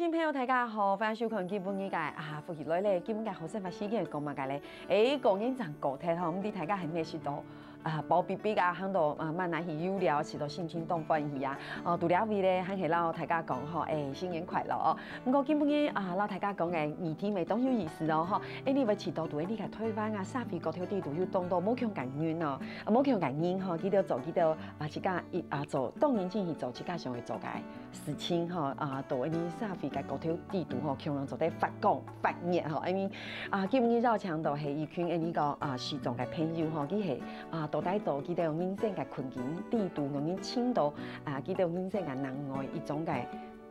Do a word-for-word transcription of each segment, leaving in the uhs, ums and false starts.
聽眾朋友，大家好，歡迎收看今晡日个啊，福氣來了。今晡日个好生活時間講麼个咧？誒，講緊正過忒吼，毋知大家係毋係食到啊飽逼逼啊，行到啊慢慢去遊尞，食到心情當歡喜啊。哦，到這位咧，還係摎大家講吼，誒，新年快樂哦！毋過今晡日啊，摎大家講个議題乜當有意思哦吼。誒，你會食到對你个台灣啊，社會各條地圖有當多無共个人哦，啊無共个人吼，佢兜做佢兜啊，自家一啊做，當然正係做自家想愛做个。 事情吼，啊，到恁樣社會个各條地圖吼，共樣做得發光發熱吼，恁樣啊，今晡日邀請到係一群恁樣个啊，視障个朋友吼，佢係啊，到底到佢兜人生个困境地圖，恁樣尋到啊，佢兜人生个另外一種个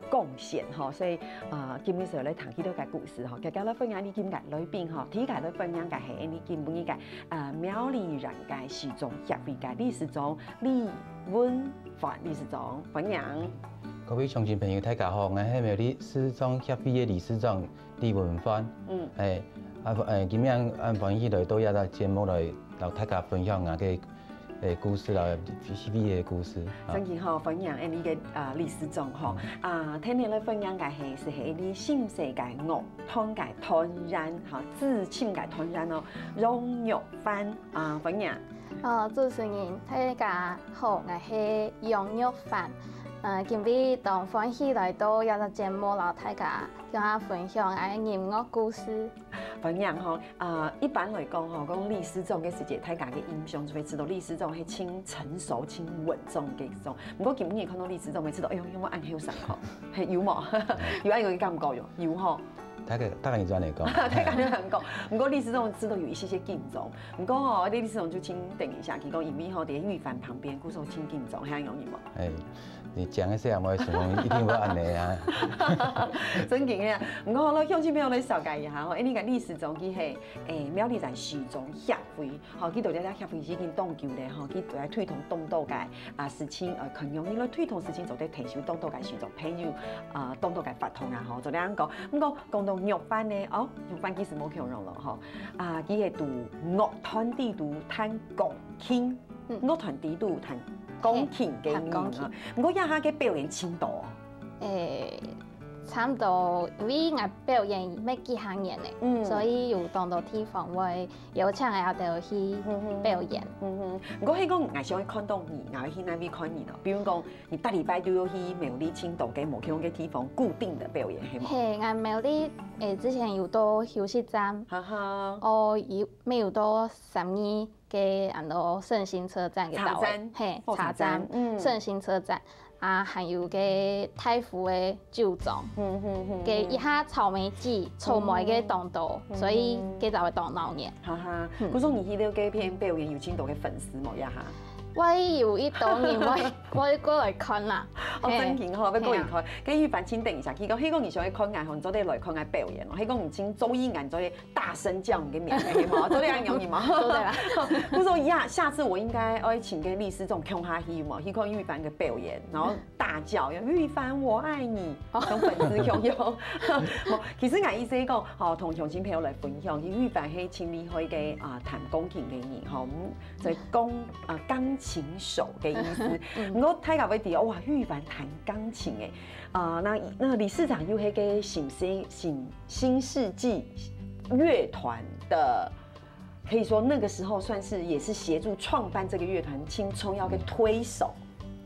貢獻吼，所以啊，今日就來談佢兜个故事吼，遽遽來歡迎你今个來賓吼，第一个來歡迎个係恁樣今晡日个啊，苗栗縣个視障協會个理事長李文煥理事長，歡迎。 各位鄉親朋友，大家好，𠊎係苗栗視障協會个理事長李文煥。嗯。誒，啊，誒，今日恁歡喜來到這个節目來，摎大家分享𠊎个，誒，故事啦，協會个故事。啊。真經吼，歡迎恁樣个啊理事長吼，啊，今日來分享个係，係恁樣新社个樂團个團員，吼，資深个團員哦，楊玉凡啊，歡迎。 哦，主持人，大家好，𠊎係楊玉凡。呃，今晡日當歡喜來到這个節目，摎大家共下分享𠊎个音樂故事。歡迎吼，啊，一般來講吼，講理事長个時節，大家个印象就會知道理事長係盡成熟、盡穩重个一種。毋過今晡日看到理事長，會知道，哎喲，有無恁後生吼？嘿，有無？有恁樣个感覺喲，有吼。 大概，大概你這樣來講。大概恁樣講。毋過理事長知道有一些些緊張。毋過吼，理事長就請等一下，佢講因為吼，在玉凡旁邊，故所盡緊張，還有你嗎？哎，你講一下，我想講一定會恁樣啊。真經个啊。毋過好了，鄉親朋友來紹介一下吼，哎，你看理事長佢係，哎，苗栗縣視障協會，吼，佢到這个協會已經當久了吼，佢都來推動當多个啊事情，呃，可能你來推動事情做得提升當多个視障朋友，啊，當多个活動啊吼，做得恁講。毋過 講到玉凡呢，哦，玉凡其實無共樣咯吼。啊，佢係在樂團底肚彈鋼琴，嗯。樂團底肚彈鋼琴个人啊。嘿，彈鋼琴。毋過這下个表演盡多哦。誒，差毋多，因為𠊎表演乜幾下年咧，嗯。所以有當多地方會邀請𠊎兜去表演。嗯哼。毋過係講𠊎想愛看到你，𠊎會去哪位看你呢？比如講， 你逐禮拜都有去苗栗盡多个無共个地方固定个表演，係無？嘿，𠊎苗栗，誒，之前有到休息站，哈哈。哦，有，乜有到三義个恁樣勝興車站个到位，車站，嘿，車站，火車站，嗯。勝興車站，啊，還有个大湖个酒莊，嗯哼哼，个一下草莓季，草莓个當多，嗯哼。所以該就會當鬧熱。哈哈，嗯。故所你去到該片表演有盡多个粉絲無呀哈？ 會有一兜人會，會過來看啦。哦，嘿。真經吼，會過來看。嘿啊。該玉凡，請等一下，佢講，係講你想愛看𠊎吼，你做得來看𠊎表演哦。係講你真中意𠊎，你做得大聲叫你个名，係無？做得恁樣，係無？做得啦。故所呀，下次我應該愛請該理事長共下去，有無？去看玉凡个表演，然後大叫，玉凡我愛你，哦。跟粉絲共樣。無，其實𠊎意思係講，吼，同鄉親朋友來分享，玉凡係盡厲害个啊，彈鋼琴个人，吼，嗯， 所以鋼，啊，鋼琴手个意思。嗯。毋過大家會知道，哇，玉凡彈鋼琴誒，啊，那，那理事長又係該新世，新，新世紀樂團的，可以說那個時候算是也是協助創辦這個樂團盡重要个推手。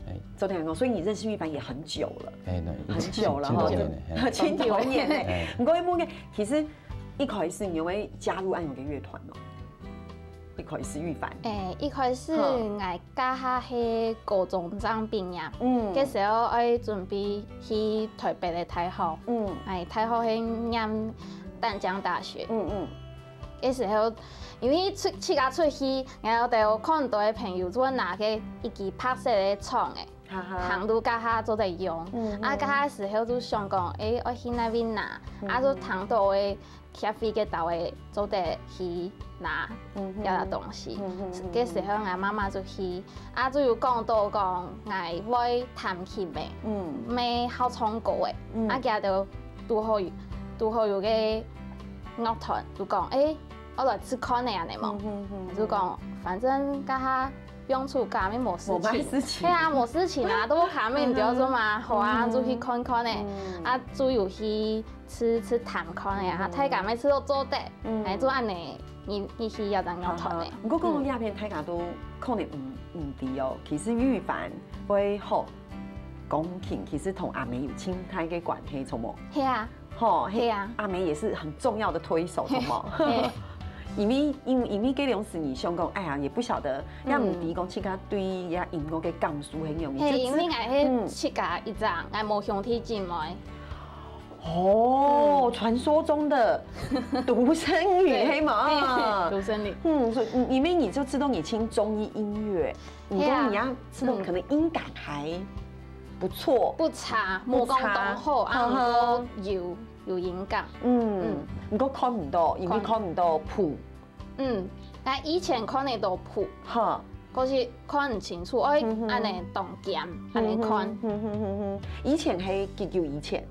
哎。昨天講，所以你認識玉凡也很久了。哎，那很久了哈，七八年了，嘿。七八年了。哎。毋過問个，其實一開始你有會加入恁樣个樂團嗎？ 一開始玉凡。誒，一開始，嗯。𠊎該下係高中正畢業，嗯。該時候愛準備去台北个大學，嗯。誒，大學係念淡江大學。嗯，嗯。該時候，因為出，自家出去，然後就有看到个朋友就會拿个一支白色个銃誒，哈哈。行路該下做得用。嗯，啊，嗯。該下時候就想講，誒，愛去哪位拿，嗯，啊，就聽到个 協會个單位做得去拿，嗯哼。這個東西。嗯哼，嗯哼。該時候，𠊎媽媽就去，啊，就有講到講，𠊎會彈琴个，嗯。乜好唱歌个，嗯。啊，佢就堵好有，堵好有个樂團，就講，誒，𠊎來試看个恁樣無？嗯哼，嗯哼。就講，反正該下放暑假，也無事情。無麼事情。係啊，無事情啊，都無卡面，你就做嘛，好啊，就去看看呢。啊，就有去試試探看呢，啊，大家也試著做得，哎，就恁呢，你你去也正樣看呢。毋過講到這片，大家都可能毋毋知哦，其實玉凡會學鋼琴，其實同阿妹有親大个關係，著無？係啊。 吼，嘿，係啊。阿妹也是很重要的推手，什麼？嘿。因為因因為該量時你想講，哎呀，也不曉得，要毋知講自家對呀音樂个感受很容易，嘿，就只因為𠊎係自家一隻，𠊎無兄弟姊妹。哦，傳說中的獨生女，對，嘿嘛？嘿，獨生女。嗯，所以因因為你就知道你親中意音樂，你跟你要知道可能音感還不錯，不差，無講當好，啊，毋過有 有影響。嗯，毋過看毋到，因為看毋到譜。嗯，但以前看得到譜，哈，可是看毋清楚，愛恁呢當兼，恁呢看。以前係幾久以前？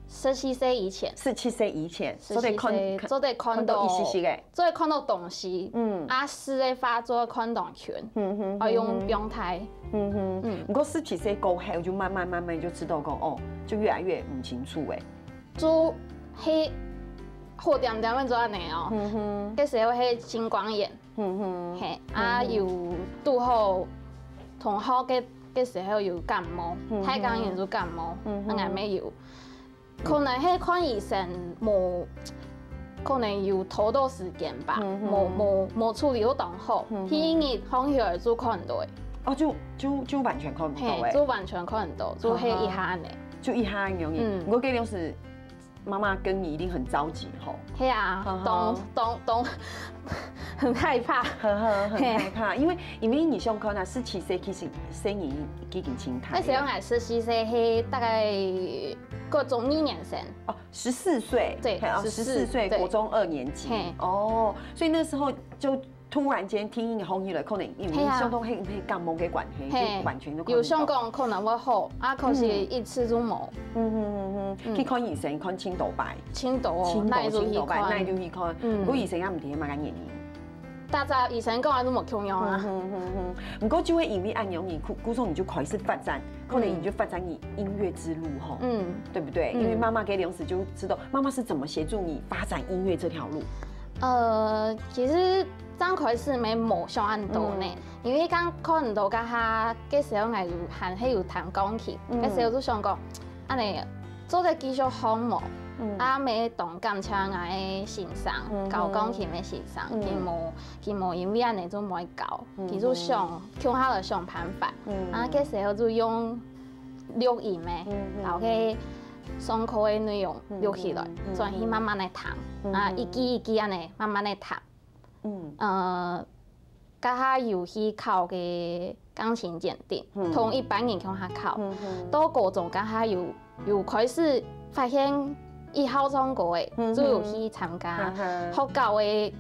十七歲以前。十七歲以前，做得看，做得看到，看到一息息个，做得看到東西。嗯，啊，字个話做得看當全，嗯哼，愛用用台。嗯哼，嗯，毋過十七歲過後就慢慢慢慢就知道講，哦，就越來越毋清楚誒。 就係好恬恬个做恁呢哦。該時候係青光眼，嘿，啊有堵好同學个个時候有感冒，大光眼就感冒，啊𠊎乜有，可能係看醫生無，可能有拖到時間吧，無無無處理到當好，第二日放學就看毋到誒。哦，就就就完全看毋到誒，就完全看毋到，就係一下恁呢。就一下恁樣，嗯，毋過該量時 媽媽跟你一定很著急吼。係啊，當當當很害怕，很很很害怕，因為因為你想看啊，十七歲其實細人已經成大。那時候𠊎十七歲，係大概國中二年生。哦，十四歲，對，十四歲，國中二年級。哦，所以那時候就 突然間天氣紅起來，可能因為想到係係感冒个關係，就完全都看毋到。有想講可能會好，啊，可是一直都無。嗯嗯嗯嗯，去看醫生，看盡多擺，盡多哦，盡多盡多擺，哪就去看，哪就去看。嗯，毋過醫生也毋知麼个原因。大家醫生講的都無共樣啊。嗯嗯嗯，毋過就會因為恁樣，你故故所你就開始發展，可能你就發展你音樂之路吼，嗯，對不對？因為媽媽該量時就知道，媽媽是怎麼協助你發展音樂這條路？ 呃，其實正開始乜無想恁多呢，因為剛看毋到該下，該時候𠊎有還係有彈鋼琴，該時候就想講，恁呢做得繼續學無？啊，乜當感謝𠊎个先生，教鋼琴个先生，佢無佢無因為恁呢就毋愛教，佢就想共下來想辦法，啊，該時候就用錄音个，然後該上課个內容錄起來，轉去慢慢个彈，啊，一句一句恁呢慢慢个彈。 嗯，呃，該下有去考个鋼琴檢定，同一般人共下考。到高中該下有有開始發現佢好唱歌誒，就有去參加學校个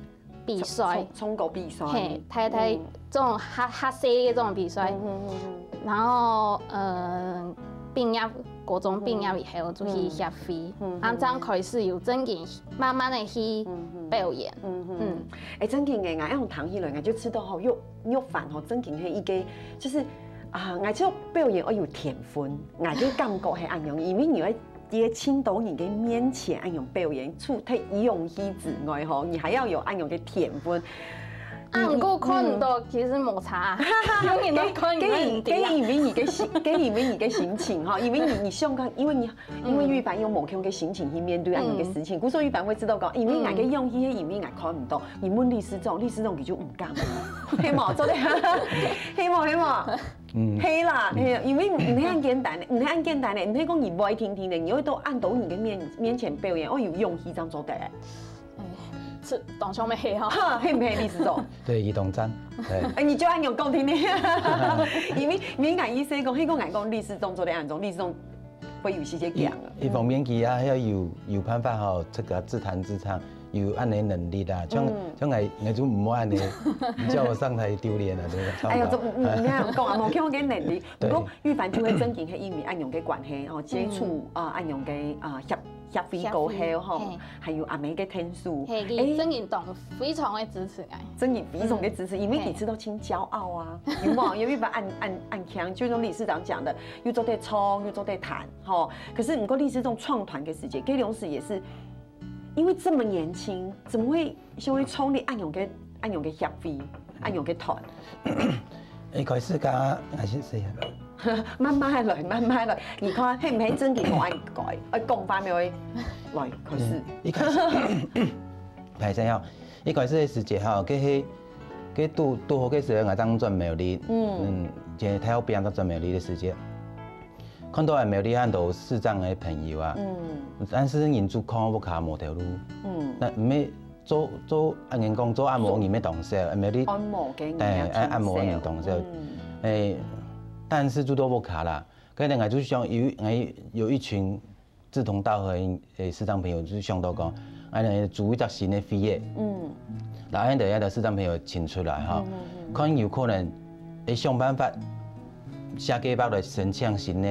比賽，唱唱歌比賽，嘿，大大這種較較細个這種比賽，然後呃，畢業高中畢業以後就去協會，啊，正開始有正經慢慢个去表演。嗯嗯，誒，正經誒，𠊎恁樣聽起來，𠊎就知道吼，玉玉凡吼，正經係一個，就是啊，𠊎就表演愛有天分，𠊎就感覺係恁樣，因為你愛在盡多人个面前恁樣表演，除忒勇氣之外吼，你還要有恁樣个天分。啊，毋過看毋到，其實無差，有人都看毋到，該因為你个心，該因為你个心情吼，因為你你想看，因為你 因為玉凡用無共个心情去面對恁樣个事情，故所玉凡會知道講，因為𠊎个勇氣，因為𠊎看毋到。你問理事長，理事長佢就毋敢，係無？做得，係無？係無？嗯，係啦，係，因為毋係恁簡單个，毋係恁簡單个，毋係講你會定定个，你會到恁多人个面面前表演，愛有勇氣正做得。 是當像咩吼？哈，係毋係理事長？對，佢當讚。對，哎，你就恁樣講定定，因為敏感醫生講，佢講𠊎講理事長做得恁樣，理事長會有些些驚啊。一方面佢也要有有辦法吼，這個自彈自唱，有恁樣能力啊，像像𠊎𠊎就毋會恁樣，你叫我上台丟臉啊，真的。哎呀，怎麼你這樣講啊？無看我个能力，不過玉凡就會正經係因為恁樣个關係，吼，接觸啊恁樣个啊協協會過後吼，協會，嘿。還有阿姆个天使，嘿，佢，欸，真个當非常个支持𠊎。真个非常个支持，嗯，因為佢知道真驕傲啊，嘿。有無？因為一般恁，恁，恁強，就像理事長講的，又做得唱，又做得彈，吼。可是毋過理事長創團个時節，該當時也是因為這麼年輕，怎麼會 想愛創立恁樣个、恁樣个協會、恁樣个團？一開始个，還是細人。慢慢來，慢慢來。你看，係毋係正經無恁該？愛講話無愛來，開始。嗯，一開始，歹勢吼，一開始个時節吼，該係，該堵，堵好个時候，𠊎正轉苗栗，嗯。嗯，這大學畢業正轉苗栗个時節， 看到苗栗恁多視障个朋友啊，嗯。但是人就囥屋下無頭路。嗯。該毋係做，做，恁樣講，做按摩人也當少，苗栗，按摩个人也，欸，欸，按摩个人當少。嗯。欸，但是就到屋下啦，可能𠊎就想有，𠊎有一群志同道合个，欸，視障朋友，就想到講，恁樣組一隻新个會个。嗯。然後𠊎等个視障朋友請出來哈，嗯，嗯，嗯。看有可能，欸，想辦法 下個月來申請新个，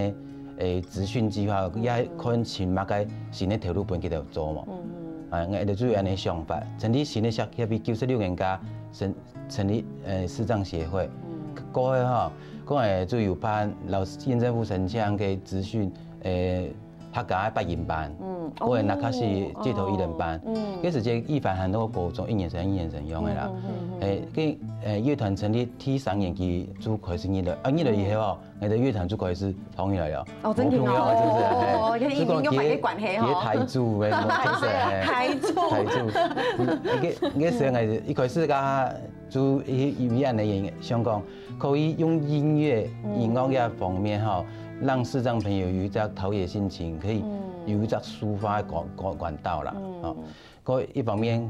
欸，職訓計畫，也看尋麼个新个頭路分佢兜做嘛。嗯，嗯。啊，𠊎就有恁樣想法，成立新个協，協會九十六年个成，成立，呃，視障協會。嗯。過後吼，過後就有辦，摎縣政府申請个職訓，欸， 客家个八音班，嗯，或者那卡西街頭藝人班。哦，嗯。該時節藝凡還在高中一年生、二年生樣个啦。嗯，嗯，嗯，嗯。欸，該，欸，樂團成立第三年級就開始入來，啊，入來以後哦，𠊎个樂團就開始紅起來了。哦，真的哦。紅起來，真的，欸，哦，跟移民有麼个關係哦？就講佢，佢台柱，欸，就是，欸，台柱。台柱。嗯，該，該時候𠊎一開始个 就因，因為恁樣个原因，想講可以用音樂、嗯。音樂這方面吼，讓視障朋友有一隻陶冶性情，可以嗯。有一隻抒發个管，管，管道啦。嗯。吼，過一方面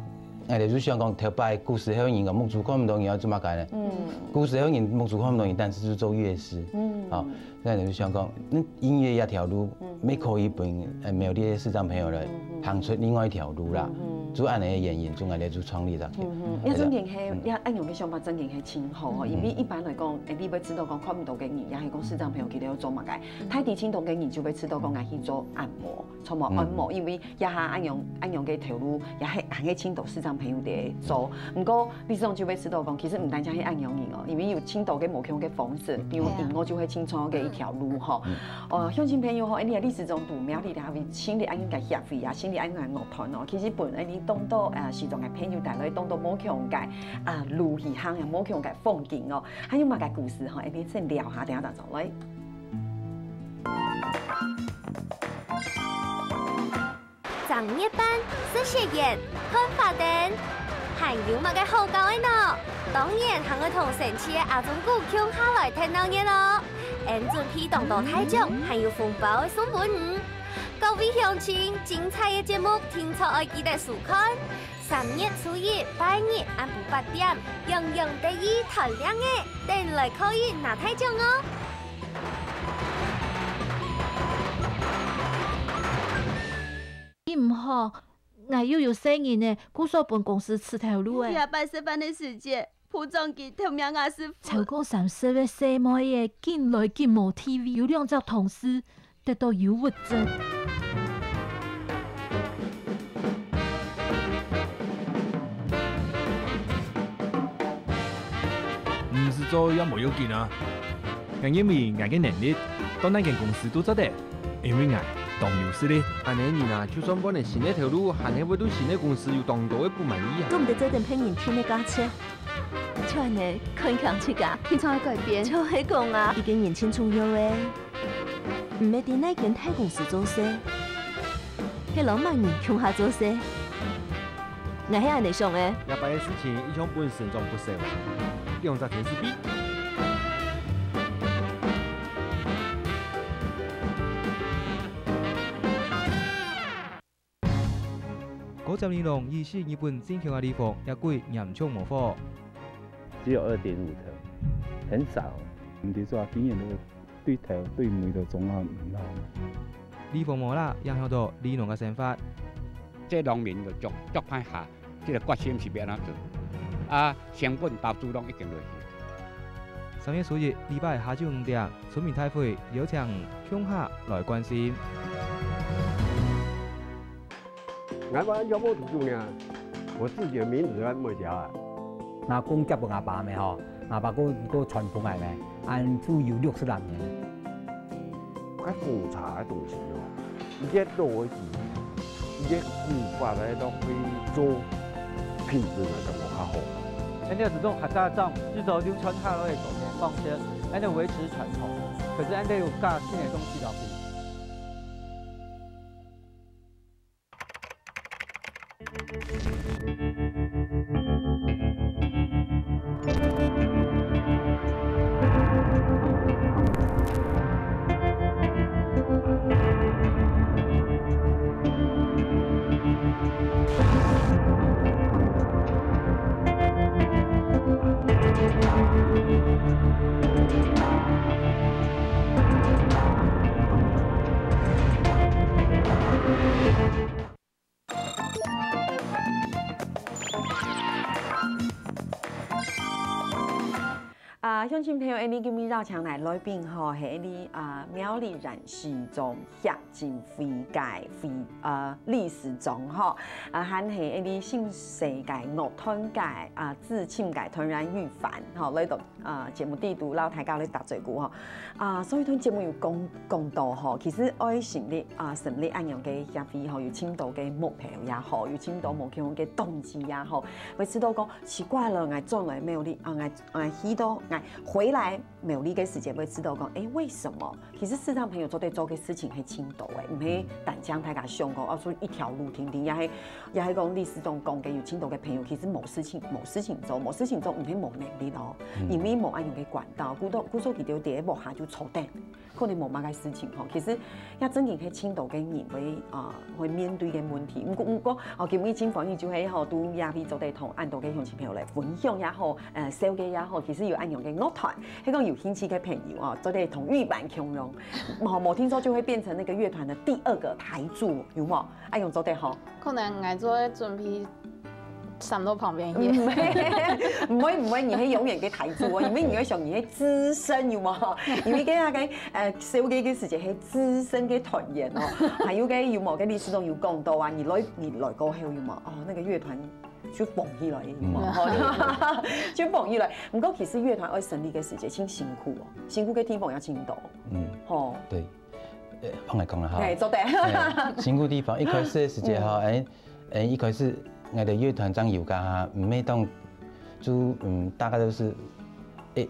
，𠊎就想講，頭擺古時候人講目珠看毋到，人愛做麼个呢？嗯。古時候人目珠看毋到，人但是就做樂師。嗯。吼， 該就想講，嗯，音樂這條路，嗯。也可以分，呃，苗栗个視障朋友來，嗯，嗯。行出另外一條路啦。嗯，嗯。就恁樣个原因，就恁樣就創立了。嗯，嗯。這正經係，嗯。這恁樣个想法正經係真好哦，嗯。因為一般來講，欸，你會知道講看毋到个人，也係講視障朋友佢兜愛做麼个。嗯。大體聽到个人就會知道講愛去做按摩，著無？嗯。按摩，因為 這下恁樣，恁樣个頭路，也係，還係盡多視障朋友在做。毋過，理事長就會知道講，其實毋單淨係恁樣人哦，因為有盡多个無共个方式，比如音樂就係盡重要个一條路吼。嗯。呃，鄉親朋友吼，恁樣理事長堵苗栗這位成立恁樣个協會啊，成立恁樣个樂團哦，其實分恁樣當多，呃，視障个朋友帶來當多無共个，啊，路去行，也無共个風景哦。還有麼个故事吼，恁樣先尞下，等下再轉來。 正月半，食雪圓，看花燈，還有麼个好搞个呢？當然還愛同神奇个阿忠牯共下來𢯭鬧熱囉！𫣆準備當多大獎，還有紅包愛送分你。各位鄉親，精彩个節目，定著愛記得收看。三月初一拜日暗晡八點，洋洋得意團靚仔，等來可以拿大獎哦！ 你毋好，𠊎又有細人仔，故所分公司辭頭路欸。這擺食飯个時節，部長佢頭名也係，超過三十个細妹仔，緊來緊無地位，有兩隻同事得到憂鬱症。 毋使做也無要緊啊。𠊎認為𠊎个能力，到哪間公司都做得，因為𠊎當有實力。恁樣人啊，就算換了新个頭路，還係會對新个公司有當多个不滿意啊。做毋得做等別人定个價錢，就恁樣看輕自家，定著愛改變。就係講啊，一個人盡重要欸。 毋係在哪間大公司做事，係摎麼人共下做事。𠊎係恁樣想个。這擺个事情一向分人尊重不少，兩隻天使比。 高接二郎以死日本進口个禮服，也貴嚴重無貨。只有二點五頭，很少。毋知做經驗个對頭對尾都總係毋好。禮服無啦，影響到里農个生活。這農民就逐，逐擺下，這個決心是欲按怎做？啊，成本投資攏已經落去。三月初一，禮拜下晝五點，村民大會邀請你共下來關心。俺爸叫我读书呢，我自己的名字还没写啊。那公家不阿爸没吼，阿爸个个传不来没，俺就有六十来年。该奉茶个东西哦，越老个，越古法个落去做，品质来讲个较好。俺兜这种客家庄，一直流传下来个做法方式，俺兜维持传统，可是俺兜有加新个东西落去。 啊，鄉親朋友，𠊎俚今晡日邀請來來賓吼，係𠊎俚啊苗栗縣市長協進會个會呃理事長吼，啊還係𠊎俚新社个樂團个啊資深个團員玉凡吼，來到 啊節目裡肚摎大家來打嘴鼓吼。啊，所以段節目有講講到吼，其實愛成立啊成立恁樣个協會吼，有盡多个目標也好，有盡多無共个動機也好，會知道講奇怪了，𠊎轉來苗栗啊，𠊎𠊎去到𠊎回來苗栗个時節，會知道講，誒，為什麼？其實視障朋友做得做个事情係盡多个，毋係單淨大家想講，哦，所以一條路定定，也係 也係講理事長講个有盡多个朋友，其實無事情，無事情做，無事情做，毋係無能力咯，因為無恁樣个管道，故所故所佢兜第一步下就坐等，可能無麼个事情吼。其實也正經係盡多个人會啊會面對个問題。毋過毋過哦，今日盡歡喜就係吼，都也會做得同恁多个鄉親朋友來分享也好，呃，紹介也好，其實有恁樣个樂團，係講有興趣个朋友哦，做得同玉凡共樣，無無聽說就會變成那個樂團的第二個台柱，有無？恁樣做得吼。 可能𠊎做得準備閃到旁邊去。毋會毋會毋會，你係永遠个台柱哦，因為你會想你係資深有無？因為該下个呃紹介个時節係資深个團員哦，還有个有無个理事長有講到啊，你來你來過後有無？哦，那個樂團就紅起來有無？就紅起來。毋過其實樂團愛成立个時節真辛苦哦，辛苦个地方也真多。嗯，吼，對。 呃，放來講啦哈。嘿，做得。嘿，辛苦地方，一開始个時節哈，嗯。哎，哎，一開始𠊎兜樂團正有个哈，毋係當就嗯，大概都是，哎，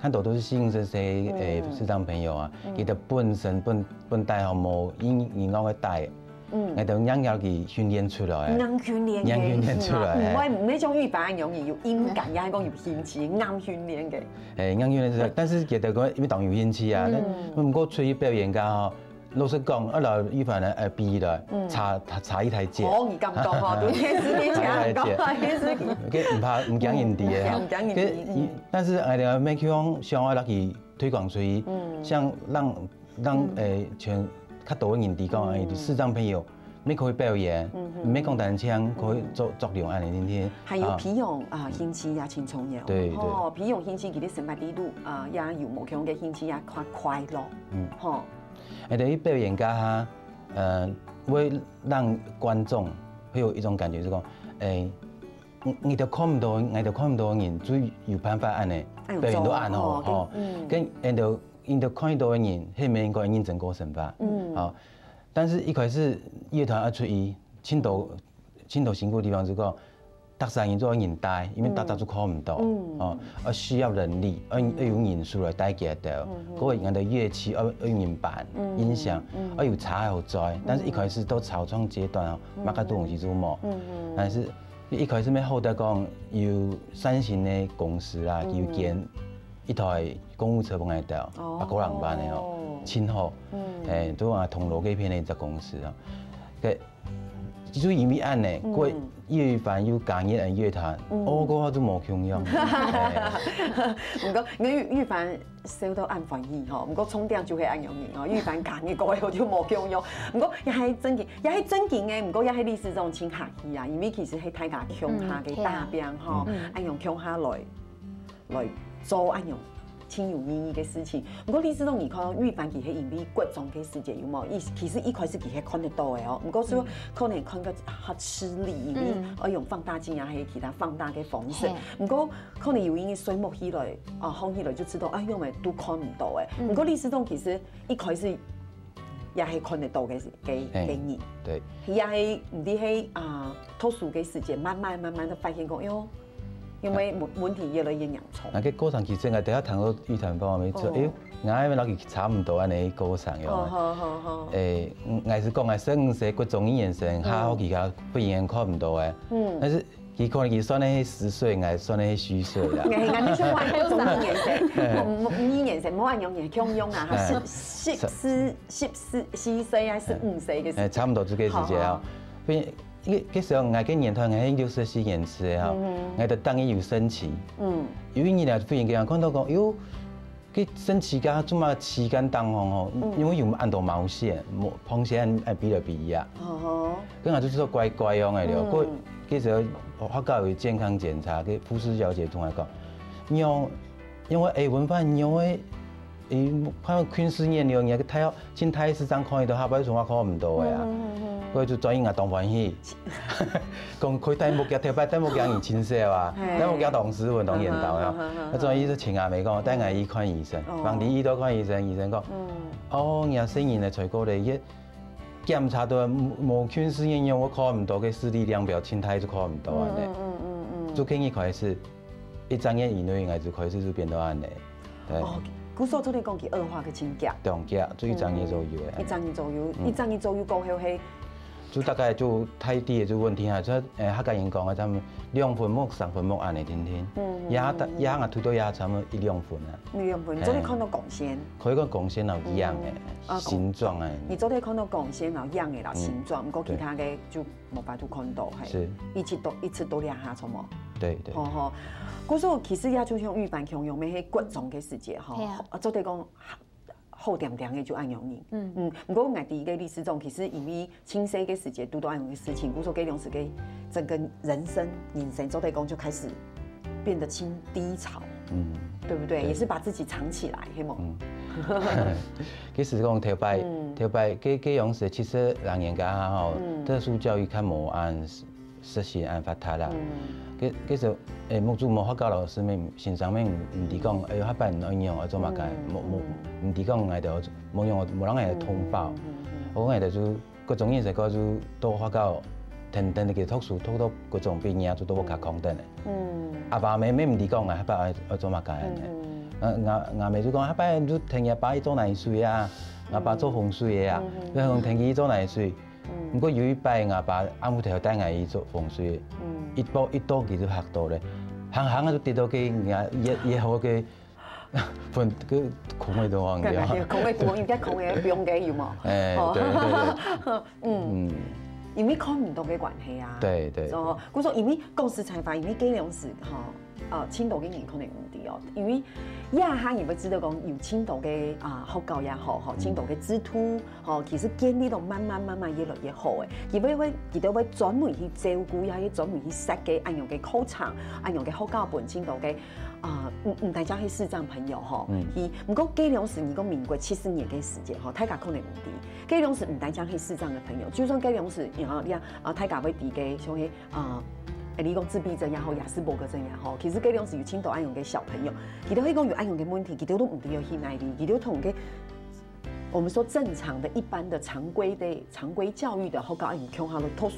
看到都是形形色色，哎，嗯。視障朋友啊，嗯。佢个本身本本帶吼無音音樂个帶，嗯。𠊎兜硬要佢訓練出來。硬訓練个，硬訓練出來，係嘛？嘿。毋會毋係像玉凡恁樣有音感，也係講有興趣，硬訓練个。 哎，硬訓練出來，但是覺得講因為當有興趣啊，嗯。那毋過出去表演个吼，老實講，啊，摎玉凡呢，呃，比起來，嗯。差差差一大截。哦，你敢講哦，對電視機前講，差一大截。電視機。該毋怕，毋驚人知个哈。嗯，毋驚人知，該，嗯。但是哎呀，愛去想愛落去推廣出去，嗯。像讓讓，嗯。哎，全較多个人知講，哎，嗯。視障朋友 乜可以表演，嗯哼。乜講單淨可以做作用恁樣，天天。還有培養啊，興趣也真重要。對，對。吼，培養興趣，其實生活裡肚啊，也有無共个興趣也較快樂。嗯。吼。哎，對於表演个哈，呃，會讓觀眾會有一種感覺，是講，哎，你你都看毋到，你都看毋到个人，就有辦法恁樣，哎，表演到恁好，吼。嗯。跟，哎，都，你都看得到个人，係毋係應該認真過生活？嗯。好， 但是一開始樂團愛出去，盡多盡多辛苦个地方就講，逐儕人做人帶，因為逐隻就看毋到，嗯。哦，愛需要人力，愛愛有人手來帶佢兜，嗯哼。還有𠊎兜樂器愛愛有人搬，嗯。音響，嗯。愛有車愛好載。但是一開始到草創階段哦，嗯。麼个東西都無。嗯哼。但是一開始乜好得講有善心个公司啦，嗯。有捐 一台公務車分𠊎兜，哦。啊，个人辦个哦，真好。嗯。嘿，都啊，銅鑼該片个一隻公司啊。該，就因為恁樣，嗯。過玉凡又加入了樂團，嗯。哦，个話就無共樣。嘿。毋過，因為玉凡笑到恁歡喜吼，毋過重點就係恁樣人吼，玉凡加入過後就無共樣。毋過也係正經，也係正經个，毋過也係理事長真客氣啊，因為其實係大家共下个打拚吼，嗯，嘿啊。嗯。恁樣共下來。 來做恁樣盡有意義个事情。毋過，理事長，你看玉凡佢係因為國中个時節有無？一其實一開始佢係看得到个哦，毋過說可能看个較吃力，因為愛用放大鏡啊，還有其他放大个方式。毋過可能有因為睡目起來，啊，放起來就知道，啊，因為都看毋到个。毋過理事長其實一開始也係看得到个个个人，對，也係毋知係啊，讀書个時節，慢慢慢慢个發現講，喲，因為問問題越來越嚴重。那个過程其實𠊎等下談到玉凡方面做，哎，𠊎還摎佢差毋多恁呢過程樣。好好好，哎，𠊎係講𠊎十五歲國中一年生，下學期間忽然看毋到哎，但是佢可能佢算个係十歲，𠊎算个係虛歲啦。哎，𠊎你是話國中一年生，五五一年生，無恁樣，共樣啊，十十四十四十歲還係十五歲个時，哎，差毋多就个時節啊。因為該時候𠊎个年代，𠊎係六十四年次个哈，𠊎就當然有升旗。嗯，有一年啊，忽然間看到講，喲，該升旗架做麼个旗杆當中吼，因為有恁多毛線，毛毛線哎飛來飛去啊。哦，該𠊎就做乖乖樣个了。過該時候學校有健康檢查，該護士小姐同𠊎講，你有 因為哎，文煥，你會，哎，看近視眼了，你个太陽，盡大時正看得到，下擺從來看毋到个啊。所以就轉去𠊎當歡喜，講可以戴目鏡，頭擺戴目鏡已經少啊，戴目鏡當斯文當緣投啊。那轉去就請阿姆講，帶𠊎去看醫生，望第一度看醫生，醫生講，哦，你个細人仔才過咧，一檢查到無近視眼，我看毋到个視力量表，盡大就看毋到恁呢。就今日開始。 一隻月以內，𠊎就開始就變到恁呢。對。哦，故所做得講佢惡化个真急。當急，就一隻月左右个。一隻月左右，一隻月左右過後係。就大概就大體个就穩定啊，就誒，客家人講个，他們兩分目、三分目恁呢定定。嗯。也也也，𠊎推到也差不多一兩分啊。一兩分，做得看到光線。可以講光線有影个，形狀啊。你做得看到光線有影个啦，形狀，毋過其他个就 無法度看到，係，一直到一直到這下，著無？對對。吼吼，故所其實也就像玉凡共樣，乜係國中个時節吼，做得講好恬恬个就恁樣人。嗯嗯，毋過𠊎第一个理事長，其實因為盡細个時節堵到恁樣个事情，故所該量時个整個人生人生做得講就開始變得盡低潮，嗯，對不對？也是把自己藏起來，係無？ 其實講頭擺，頭擺該該量時七十零年間吼，特殊教育較無恁實行恁發達啦。該該時誒，目珠無法教老師乜先生乜毋知講，哎喲，下擺愛仰愛做麼个，無無毋知講𠊎兜無用無人來通報。𠊎講𠊎兜就 國中一年生个就到學校，跈跈佢讀書，讀到國中畢業就到屋下囥等咧。嗯，阿爸阿姆乜毋知講啊，下擺愛愛做麼个恁呢。嗯，𠊎𠊎阿姆就講，下擺就跈若爸去做泥水啊，吾爸做風水个啊，就講跈佢去做泥水。毋過有一擺，吾爸暗晡頭帶𠊎去做風水，一到一到佢就嚇到咧，行行啊就跌到該若一一號个 分个空个地方，對對對，空个地方，應該空个，毋用个有無？哎，對對對，嗯，因為看毋到个關係啊。對對，哦，故所因為講實在話，因為該量時吼，呃，盡多个人可能毋知哦，因為這下你會知道講有盡多个啊學校也好，吼，盡多个制度，吼，其實建立到慢慢慢慢越來越好誒。佢會會佢兜會專門去照顧，也會專門去設計恁樣个課程，恁樣个學校分盡多个 啊，毋毋單淨係視障朋友吼，佢毋過該量時，你講民國七十年个時節吼，大家可能毋知，該量時毋單淨係視障个朋友，就算該量時，然後你看啊，大家會知个，像係啊，誒，你講自閉症也好，亞斯伯格症也好，其實該量時有盡多恁樣个小朋友，佢兜係講有恁樣个問題，佢兜都毋知要去哪裡，佢兜同个 我們說正常的、一般的、常規的、常規教育的學校，你共下來讀書，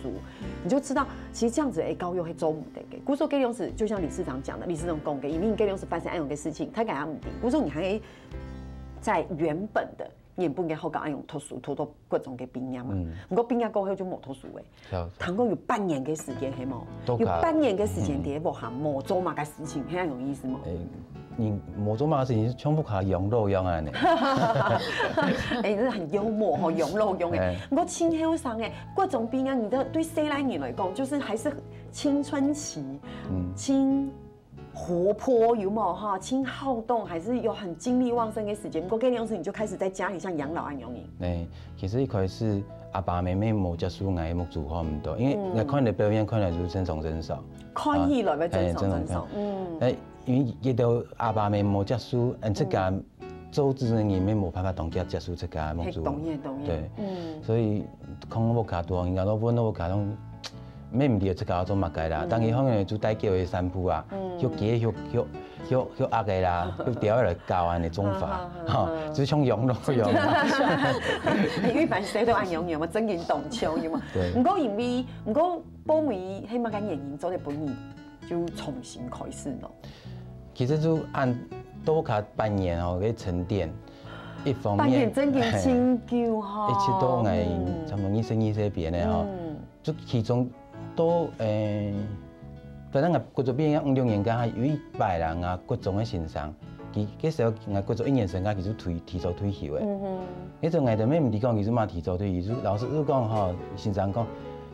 你就知道，其實這樣子的教育係做毋得个。故所該量時，就像理事長講的，理事長講个，因為該量時發生恁樣个事情，大家也毋知。故所你還在原本的原本个學校恁樣讀書，讀到國中个畢業嘛。毋過畢業過後就無讀書誒。 聽講有半年个時間，係無？有半年个時間，佇屋下無做麼个事情，係恁樣意思無？誒，你無做麼个事情，像屋下養老樣啊呢。誒，真的很幽默吼，養老樣誒。毋過盡後生誒，國中畢業，你的對細倈人來講，就是還是青春期，嗯，盡 活潑有無哈？盡好動，還是有很精力旺盛个時間？毋過該量時你就開始在家裡像養老恁樣呢？誒，其實一開始阿爸阿姆無接受𠊎个目珠看毋到，因為𠊎看你表演看來就正常正常，看起來會正常正常，嗯，誒，因為佢兜阿爸阿姆無接受，嗯，自家做子女人，也無辦法當下接受自家个目珠。嘿，當然，當然。對，嗯。所以講屋下多，人家都問屋下講，也毋知自家做麼个啦。嗯。但係可能就帶狗仔散步啊，嗯。畜雞、畜畜畜畜鴨仔啦，畜鳥仔來搞恁樣个種法，哈，哈，哈，哈。就像養老一樣啊。你一般時都恁樣，有無？真正當像，有無？對。毋過因為，毋過寶妹係麼个原因做得分你 就重新開始咯。其實就恁多較半年吼，个沉澱，一方面，半年真經真久吼。一直到𠊎，嗯，差不多二十二歲邊个吼，嗯，就其中到，誒，反正𠊎國中畢業五六年間，還有一擺啦，𠊎國中个先生，佢，該時候𠊎國中一年生，佢就退，提早退休个。嗯哼。該陣𠊎就也毋知講佢做麼个提早退休，老師就講吼，先生講，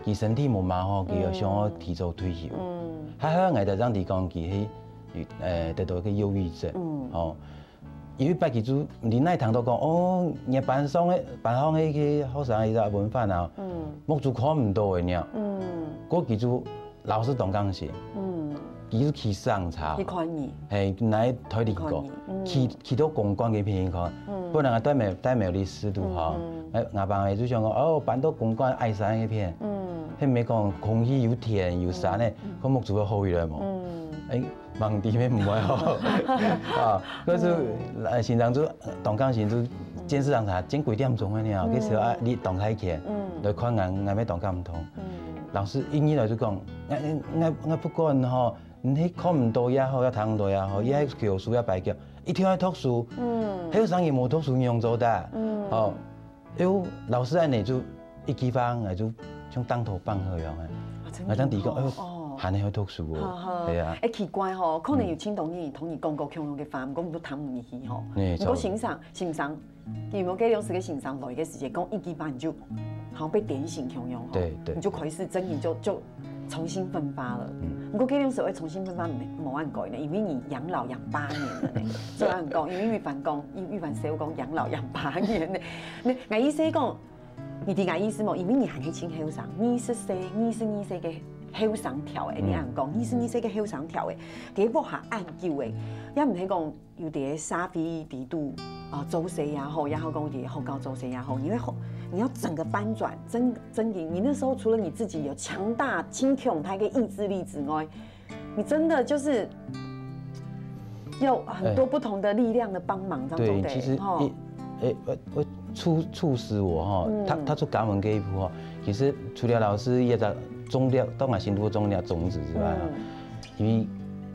佢身體無麼好，佢想要提早退休。嗯。 還好𠊎就正知講佢係，呃，得到个憂鬱症，嗯，吼。有一擺佢就，你哪聽到講，哦，若班上个，班上个學生一隻文煥啊，嗯，目珠看毋到个呢，嗯，該佢就老師當感謝，嗯，佢就去上車，去看你，嘿，來台頂高，去看你，嗯，去，去到公館該片去看，嗯，本來戴美，戴美麗適度吼，嗯，嗯，哎，𠊎班个就想講，哦，搬到公館矮山該片，嗯，係毋係講空氣又甜又山个，嗯，嗯，看目珠會好起來無？嗯。 哎，橫直个毋會吼。啊，該就，嗯，呃，先生就，呃，當感謝就，嗯，見識上差，見幾點鐘个呢，嗯，該時候啊，你當太健，嗯，來看𠊎，𠊎也當感動。嗯。老師一入來就講，𠊎，𠊎，𠊎，𠊎不管吼，你係看毋到也好，也聽毋到也好，嗯，也係教書也擺腳，一定愛讀書。嗯。還有生意無讀書，你用做得。嗯。哦， 哎喲，老師恁樣就一句話，𠊎就像當頭棒喝一樣啊。啊，真个哦。𠊎當時講，哎喲，哦。還係愛讀書哦。好，好。對啊。哎，奇怪吼，可能有盡多人同你講過共樣个話，毋過你都聽毋入去吼。哎，毋過先生，先生，有無該當時个先生來个時節，講一句話你就好像被點醒共樣吼。對，對。你就開始真个就，就重新奮發了。嗯。毋過該當時會重新奮發，無，無恁樣呢，因為你養老養八年了呢。所以恁樣講，因為玉凡講，玉，玉凡師傅講養老養八年呢。 該，𠊎意思講，你知𠊎意思無？因為你還係盡後生，二十歲，二十二歲个後生條仔，嗯，你恁樣講，二十二歲个後生條仔，在屋下恁久个，也毋係講有在社會底肚啊做事也好，也好講在學校做事也好，你會好，你要整個翻轉，真，真的，你那時候除了你自己有強大、盡強大个意志力之外， 你真的就是有很多不同的力量的幫忙，這樣對不對？對，其實吼。一，誒，我，我促，促使我吼，嗯。踏，踏出家門這一步吼，其實除了老師也在種了，當然心中種了種子之外吼，嗯。因為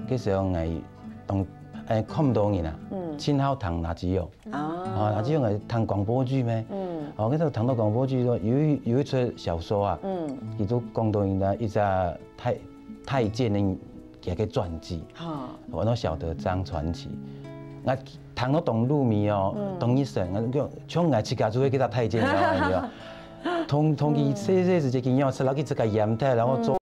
該時候𠊎當，誒，看毋到人啊，嗯。盡好聽垃圾哦。啊。啊，垃圾哦，𠊎聽廣播劇咩？嗯。哦，該時候聽到廣播劇說，有一，有一齣小說啊，嗯。佢就講到人家一隻 太，太監个，佢个傳記，哈。安到小德張傳奇。𠊎聽到當入迷哦，嗯。當入神，𠊎就像𠊎自家就係該隻太監一樣，你知道？同，同佢細細時節，佢讓我食落去這個鹽菜，然後做